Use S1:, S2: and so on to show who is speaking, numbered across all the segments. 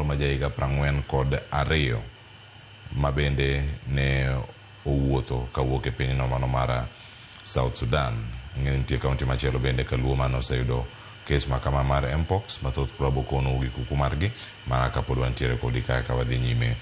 S1: ma jahiga 42 ma bende ne owuotho kawuok e pinyno mano mar South Sudan. Ng'e ni nitie kaunti machielo bende kaluo mane oseyudo kes ma kama mar Mpox. Mathoth prabo kono gi kuku margi mana kapod wantiere kodi kae ka wadhi nyime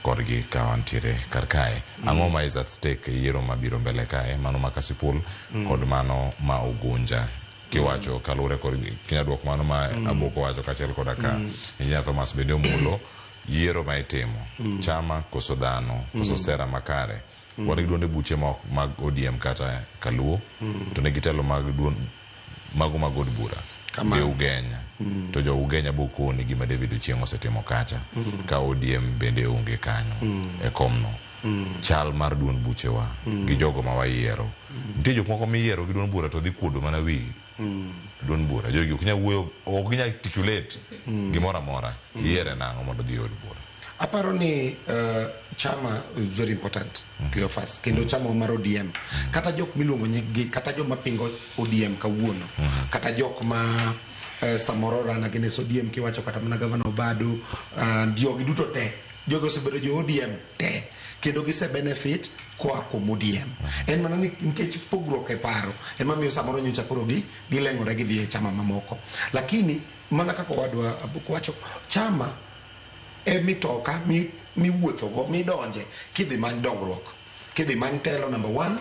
S1: kodgi ka wantiere kar kae. Ang'o ma is at stake e yiero mabiro mbele kae, mano ma Kasipul kod mano ma Ugunja? Kiwacho kaluwore kod kinya duok mano ma Aboko wacho kaachiel koda ka Engineer Thomas bende omulo yiero ma itimo, chama koso dhano koso sera makare. Wan gi duonde buche ma ok mag ODM kata Kaluo to ne gitelo mag duond mago mag od bura.
S2: Kamano.
S1: De Ugenya. To jo Ugenya bokoni gima David Ochieng' osetimo kacha ka ODM bende onge kanyo e komno. Chal mar duond buchewa gi jogo ma wayiero. Nitie jok moko miyiero gi duond bura to dhi kuodo mana wi duond bura. Jogi ok nyal wuoyo, ok ginyal articulate gimoro amora. Iyiere nang'o mondo odhi e od bura?
S2: Aparo ni chama is very important, Cleophas, kendo chama mar ODM. Kata jok miluongo nying-gi, kata joma pingo ODM kawuono, kata jok ma samoro run against ODM kiwacho kata mana Gavana Obado, jogi duto te, jogi osebedo jo ODM te, kendo gise benefit koa kuom ODM. En mana ni nikech pogruok e paro ema miyo samoro nyocha koro gi gileng'ore gidhi e chama mamoko. Lakini mana kaka owadwa Aboko wacho, chama e mitoka miwuothogo midonje kidhi many dongruok, kidhi many telo number one,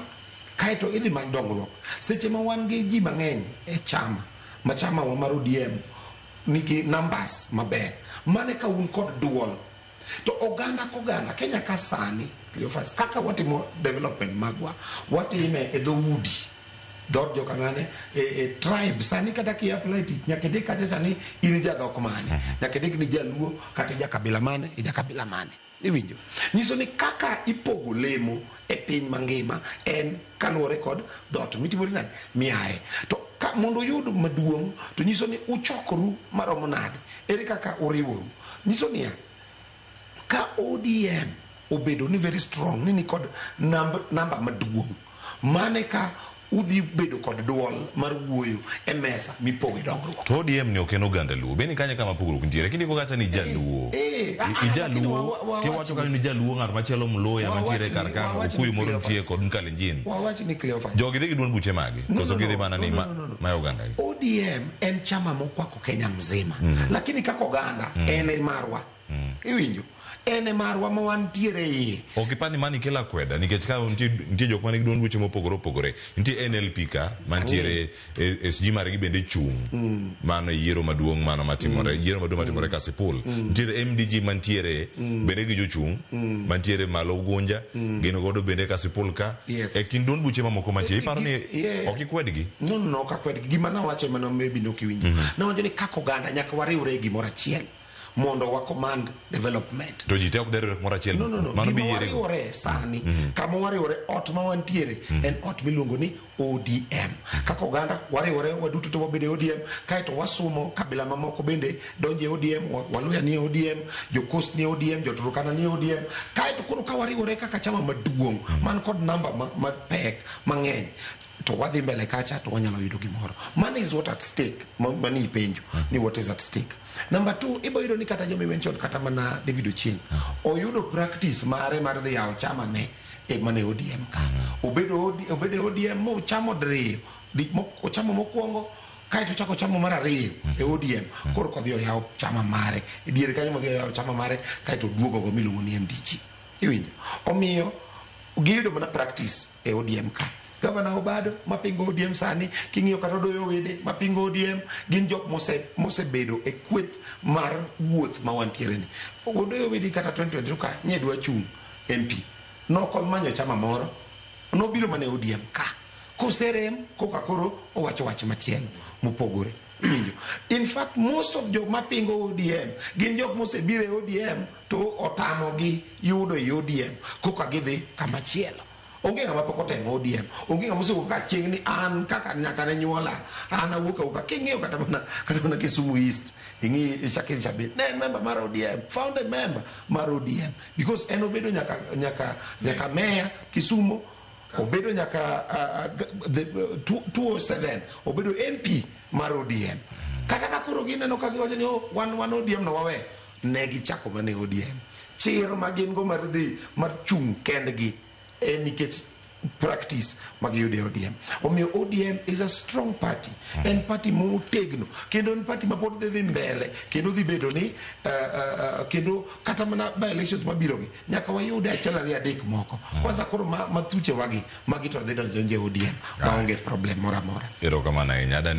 S2: kaeto idhi many dongruok. Seche ma wan gi ji mang'eny e chama, ma chama wa mar ODM nigi numbers maber, mane ka un kod duol to oganda koganda Kenya ka sani, Cleophas, kaka watimo development magwa, watime e dhoudi, dhood joka ng'ane, e tribe. Sani kata ki apply tich nyaka indik kacha cha ni in ja dhok mane, nyaka indik ni jaluo kata ja kabila mane, ja kabila mane. Iwinjo? Nyiso ni kaka ipogo lemo e piny mangima en kaluwore kod dhoot mitimori nade miaye. To ka mondo uyud maduong' to nyiso ni uchokoru maromo nade, ere kaka uriworu. Nyiso niya, ka ODM obedo ni very strong ni nikod namba maduong', mane ka udhi bedo kod duol mar wuoyo e mesa mipoge dongruok.
S1: To ODM ni ok en oganda Luo. Bende kanyo kama pogruok nitiere. Kindiko kacha ni Jaluo. Ijaluo, kiwacho kanyo ni Jaluo, ng'at machielo Mluya mantiere kar ka, Okuyu moro nitie kod Kalenjin.
S2: Wawach ni Cleophas.
S1: Jogi dhi gi duond buche magi. Koso gidhi mana ni ma oganda gi.
S2: ODM en chama mokwako Kenya mzima. Lakini kaka oganda en e marwa. Iwinjo? En e marwa ma wantiere iye.
S1: Ok ipar ni mani kelo akweda nikech ka nitie jok man gi duond buche mopogore opogore. Nitie NLP ka mantiere SG margi bende chung' mano e yiero maduong' mano matimore, yiero maduong' matimore Kasipul. Nitiere MDG mantiere bende gi jochung' mantiere malo Ugunja, gin godo bende Kasipul ka. E kind duond buche mamoko mantie, iparo ni ok ikwedgi?
S2: No, no, ok akwedgi. Gima nawacho ema maybe nok iwinjo. Nawacho ni kaka oganda nyaka wariwre e gimoro achiel mondo wa command development.
S1: To ji te ok deriwre kumoro achiel.
S2: No, no, no.
S1: Mano
S2: Gima
S1: biyiere go.
S2: wariwore sani, kama wariwore, ot ma wantiere en ot miluongo ni ODM. Kaka oganda wariwore waduto to wabedo e ODM, kaeto wasumo kabila mamoko bende donjo e ODM, Waluya nie ODM, jo Coast nie ODM, jo Turkana nie ODM. Kaeto koro ka wariwore kaka chama maduong' man kod namba mapek mang'eny, to wadhi mbele kacha to wanyalo yudo gimoro. Money is what at stake, mani ipenjo ni what is at stake. Number 2, ibo yudo ni kata joma mention kata mana David Ochieng' oyudo practice mare mar dhi yawo chama ne e mane ODM ka. Obedo e ODM mochamo diriyo, ochamo mokwongo, kaeto ochako ochamo mar ariyo e ODM. Koro kodhi oyawo chama mare e diere kanyo, modhi oyawo chama mare kaeto oduogo go miluongo ni MDG. Iwinjo? Omiyo giyudo mana practice e ODM ka. Gavana Obado mapingo ODM sani, king'iyo kata Odoyo Wede mapingo ODM, gin jok mosebedo e kweth mar wuoth ma wantiere ni. Odoyo Wede kata 2022 ka nye dwa chung' MP, nokomanyo chama moro, nobiro mana e ODM ka. Koserem koka koro owacho wach machielo mopogore. Iwinjo? In fact, most of jok mapingo ODM gin jok mosebiro e ODM to otamogi yudo e ODM koka gidhi kamachielo. Onge ng'ama pok otemo ODM. Onge ng'ama osewuok ka chieng' ni an kaka nyaka ne nyuola, an awuok awuoka. King'iyo kata mana Kisumu East, ing'i Shakil Shabir, ne en member mar ODM, founding member mar ODM, because en obedo nyaka mayor Kisumu, obedo nyaka the 207, obedo MP mar ODM. Kata ka koro gineno ka giwacho ni oh, wan ODM no wawe. Ne gichako mana e ODM. Chir ma gin go mar dhi mar chung' kendgi en nikech practice ma giyudo e ODM. Omiyo ODM is a strong party. En party motegno kendo en party ma pod dhi dhi mbele kendo dhi bedo ni kendo kata mana by elections mabiro gi nyaka wayude achiel ariyo adek moko. Kwanza koro ma thuche wagi magi to dhi donjo e ODM maonge problem moro amora.
S1: Erokamano ahinya. Adani